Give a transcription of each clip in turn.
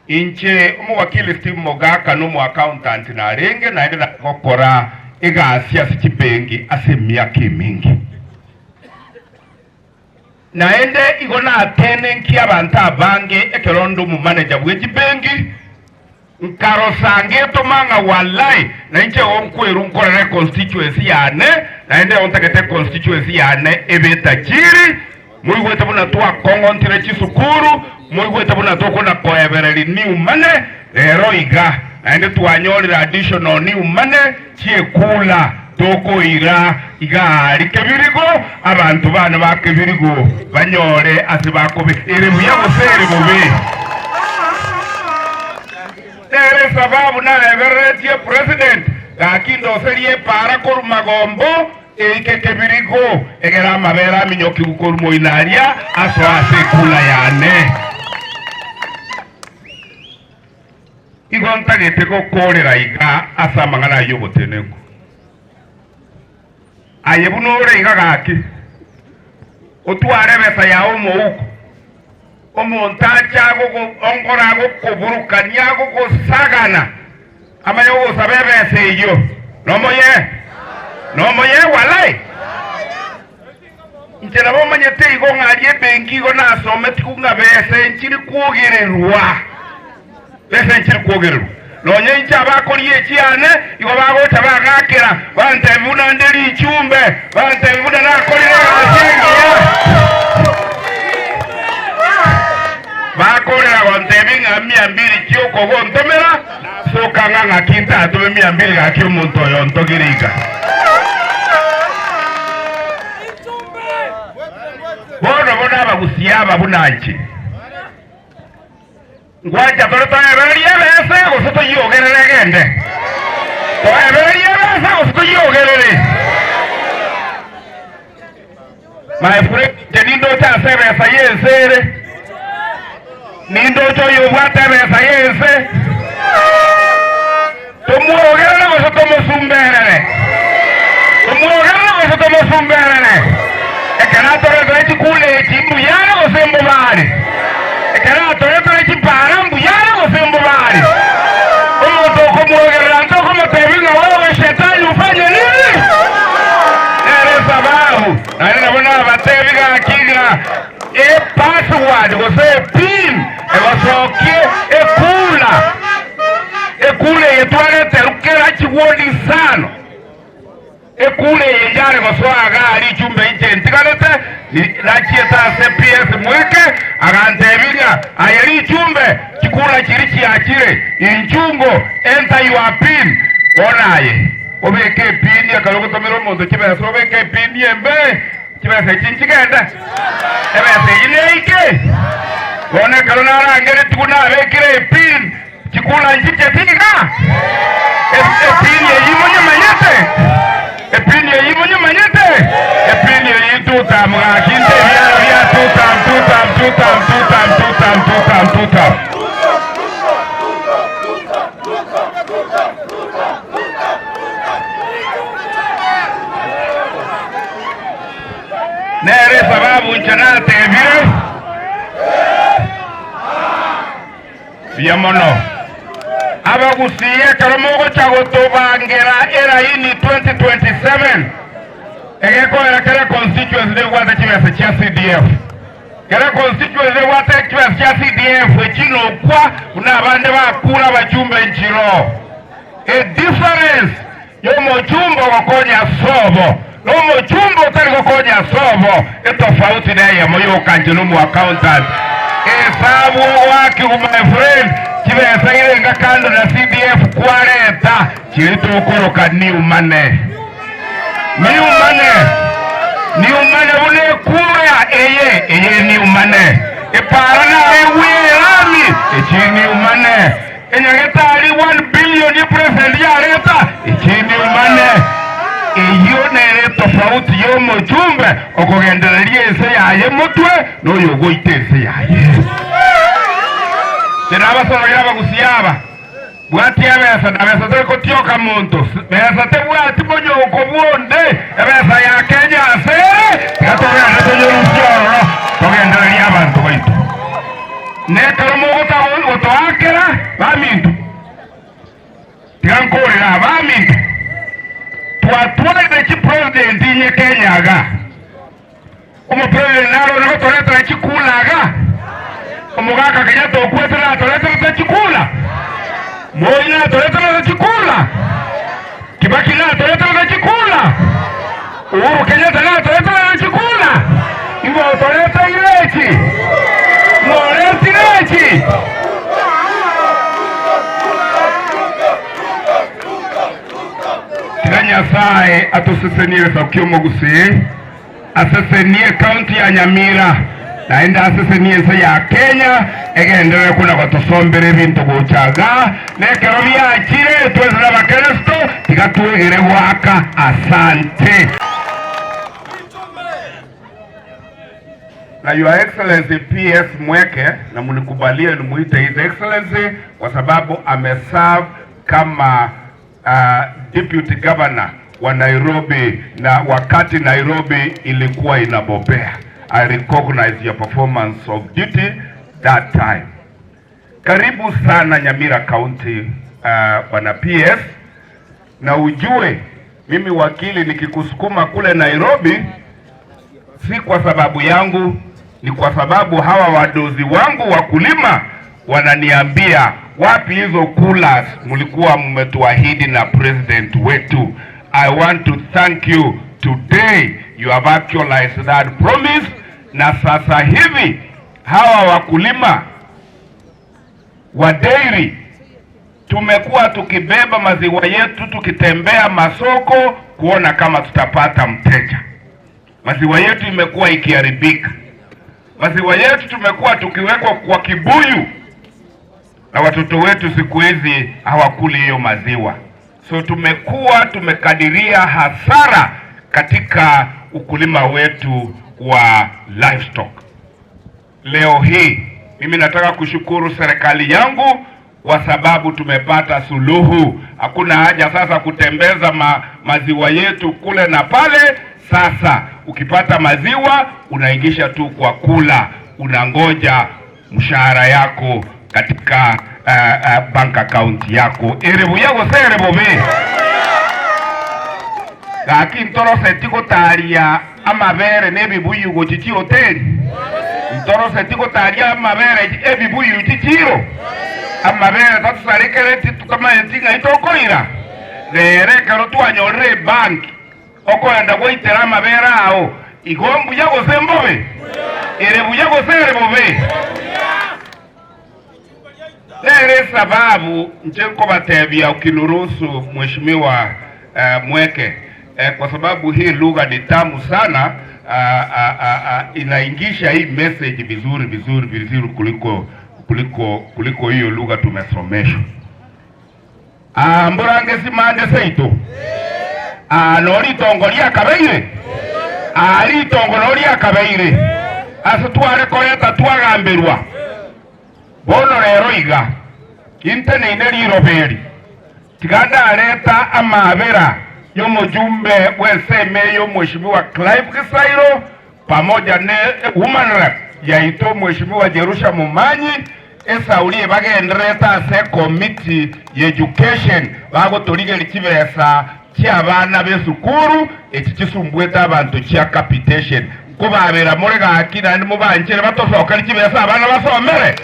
Inche omowakili Steve Mogaka na omoaccountant narenge naende nagokora egasi ase chibenki ase emiaka eminge. Naende igo natenenkie abanto abange ekero nde omomanager bwe chibenki, nkarosa ngetoma ng'a walai nainche igo nkwerwa nkorere econstituency yane, naende igo ntagete econstituency yane ebe etajiri. Moigwete buna twakong'ontire chisukuru, moigwete buna tokona koebereria new money, rero iga naende twanyorire additional new money chi'ekula tokoira iga aria kebirigo, abanto bane ba kebirigo banyore ase bakobe ere buya gose ere bobe. Nere esababu naebereretie president gaki ndoserie epaara korwa magombo Eike kebirigo, egere amabere aminyokigwe korwa moino aria asoe ase ekula yane. Igo ntagete gokoorera iga ase amang'ana ayio obotenenku. Aye buna ore iga gaki, otware ebesa yao omouko, omonto ache agogoongora agokoburukania agogosagana. Amanye gogosaba ebesa eyio nomoye, nomoye walai. Inche nabo omanyete igo ng'a aria ebenki igo nasometigwe ng'a besa enchiri kwogererwa, besa enchiri kwogererwa. Nonya inche abakoria echiane igo bagocha bagakera bantebia buna nde richumbe, bantebia buna nakorire egasi engiya. Bakorera gontebia ng'a mia mbiri chi'okogontomera, nasoka ng'a ng'aki ntatome mia mbiri gaki omonto oyo ontogire iga. Bono bono abagusia aba buna inche, ngwancha tore toebererie ebesa gose toyiogerere egende? Toebererie ebesa gose toyiogerere? My friend, inche nindoche ase ebesa y'ense ere, nindoche oyobwate ebesa y'ense, tomwogerere gose tomosumberere, tomwogerere gose tomosumberere. Ekero atoretire chikura echi mbuya are gose mbobe are? Ekero atoretire chipara mbuya are gose mbobe are? Omonto okomwogerera ntokomotebia ng'a wewe shetani ufanye nini? Nere esababu, naende nabo nabatebi gaki ng'a epassword gose epin egosokie ekura, ekura eye twareterwa kera chigwodi isano. Ekura eye yare gosoa igaa richumbe inche ntigarete, nachiete ase PS Mweke agantebia ng'a aye richumbe chikura chiria chiachire inchungo enter your pin. Bono aye obeke epini ekero ogotomera omonto chibesa obeke epini embe chibesa echi nchigende ebesa eyio neike. Bono ekero narangeretigwe nabekire epin Chikura nchiche tiga? Epini eyio monyemanyete? Epini eyio monyemanyete? Epini eyio tutam gaki nte ebiara bia tutam tutam tutam tutam tutam tutam tutam. Nere esababu inche natebire. Buya mono. Abagusii ekero mogocha gotobangera eraini 2027 egekoera kera constituency nebwate chibesa chia CDF. Kera constituency nebwate chibesa chia CDF echi nokwa buna abande bakure abachumbe nchiro. A difference yomochumbe ogokonya sobo na omochumbe otari gokonya sobo etofauti neyemo yoka inche nomo accountant esabu ogoakigwa my friend chibesa irenga kando na CDF kwareta chiri tokoroka new money new money new money buna ekura eye eye new money epara naegwe erami echi new money Enyagetari one billion ye president yareta echindi omane eyio nere etofauti yomochumbe okogendereria ense yaye motwe noyo ogoita ense yaye. Inche nabasororire abagusia aba, bwatia ebesa na besa teri gotioka monto, besa tebwati monyoko bwonde, ebesa ya Kenya ase ere, tiga togende tonyerusie ororo togendererie abanto baito. Nekero mogotagwa. Gotoakera baminto, tiga nkorere aa baminto, twatwarire chipresident inye Kenya igaa. Omopresident naro one gotoretera chikula igaa? Omogaka Kenyatta okwete natoreterete chikula? Moi natoreterete chikula? Kibaki natoreterete chikula? Uhuru Kenyatta natoreterete chikula? Ing'o otoreteire echi? Ng'o oretire echi? Tiga Nyasae atosesenie egesaku ki'omogusii, asesenie ekaunti ya Nyamira, naende asesenie ense ya Kenya, egenderere kona gotosombera ebinto gocha igaa, na ekero biachire twensi n'Abakeresto, tiga twegere goaka asante. Na Your Excellency PS Mweke, na munikubalie nimuite His Excellency kwa sababu ameserve kama Deputy Governor wa Nairobi na wakati Nairobi ilikuwa inabobea. I recognize your performance of duty that time. Karibu sana Nyamira County Bwana PS, na ujue mimi wakili nikikusukuma kule Nairobi si kwa sababu yangu, ni kwa sababu hawa wadozi wangu wakulima wananiambia wapi hizo coolers mlikuwa mmetuahidi na president wetu. I want to thank you today, you have actualized that promise, na sasa hivi hawa wakulima wa dairy tumekuwa tukibeba maziwa yetu tukitembea masoko kuona kama tutapata mteja. Maziwa yetu imekuwa ikiharibika, maziwa yetu tumekuwa tukiwekwa kwa kibuyu, na watoto wetu siku hizi hawakuli hiyo maziwa. So tumekuwa tumekadiria hasara katika ukulima wetu wa livestock. Leo hii mimi nataka kushukuru serikali yangu kwa sababu tumepata suluhu. Hakuna haja sasa kutembeza maziwa yetu kule na pale. Sasa ukipata maziwa unaingisha tu kwa kula, unangoja mshahara yako katika bank account yako. Ere buya gose ere bobe? Gaki ntoroseti gotaria amabere na ebibuyu gochia chihoteli? Ntoroseti gotaria amabere ebibuyu chichiiro? Amabere tatosarekereti totamanyeti ng'ai tokoira? Rero ekero twanyorire ebanki okoenda goitera amabere ao, igo mbuya gose mbobe? Ere buya gose ere bobe? Nere esababu inche nkobatebia ukiniruhusu Mheshimiwa Mweke kwa sababu hii lugha ni tamu sana inaingisha hii message vizuri vizuri vizuri kuliko kuliko kuliko hiyo lugha tumesomeshwa. Aa mborange simande seito aa no ritongo riakabeire aa ritongo no riakabeire ase tware koreta twagamberwa Bono rero iga, inteneine riroba eri, tiga ndareta amaabera y'omojumbe bw'ensemo eye Omweshimiwa Clive Gisairo pamoja ne Woman Rep yaito Omweshimiwa Jerusha Momanyi, esauri ebagendererete ase ekomiti y'education bagotorigeria chibesa chi'abana b'esukuru echi chisumbuete abanto chia capitation. Nkobabera more gaki naende mobanchere batosokerie chibesa abana basomere.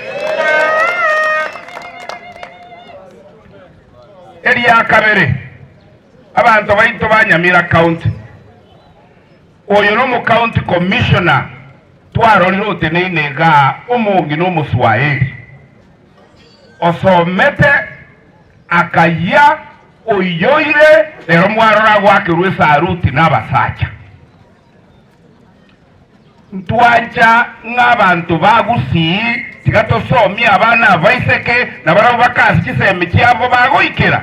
Eria kabere, abanto baito ba Nyamira County, oyo nomo county commissioner twarorire oteneine igaa omong'ina omoswahili osomete akayia oiyoire rero mwarora agoakerwa esaruti nabasacha. Ntwancha ng'a abanto ba Gusii tiga tosomie abana abaiseke na barabwo bakase chisemi chiabo bagoikera,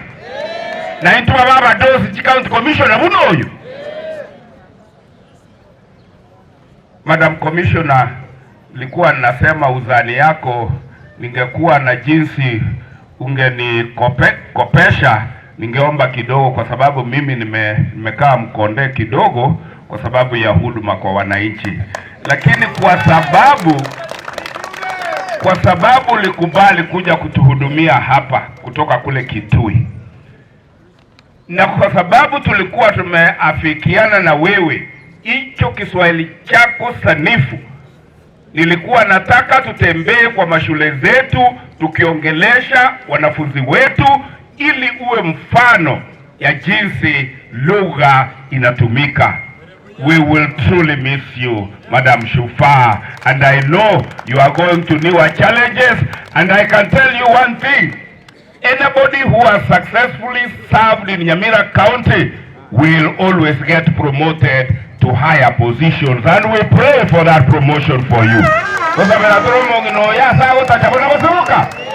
na intwe babe abadosi chicounty commissioner buna oyo. Madam Commissioner, nilikuwa nasema uzani yako ningekuwa na jinsi ungenikopesha ningeomba kidogo, kwa sababu mimi nimekaa mkonde kidogo kwa sababu ya huduma kwa wananchi, lakini Kwa sababu ulikubali kuja kutuhudumia hapa kutoka kule Kitui, na kwa sababu tulikuwa tumeafikiana na wewe, hicho Kiswahili chako sanifu, nilikuwa nataka tutembee kwa mashule zetu tukiongelesha wanafunzi wetu, ili uwe mfano ya jinsi lugha inatumika. We will truly miss you, Madam Shufaa, and I know you are going to newer challenges, and I can tell you one thing. Anybody who has successfully served in Nyamira County will always get promoted to higher positions, and we pray for that promotion for you. Gosabera tore omong'ina oyo ase agotacha buna gosuka.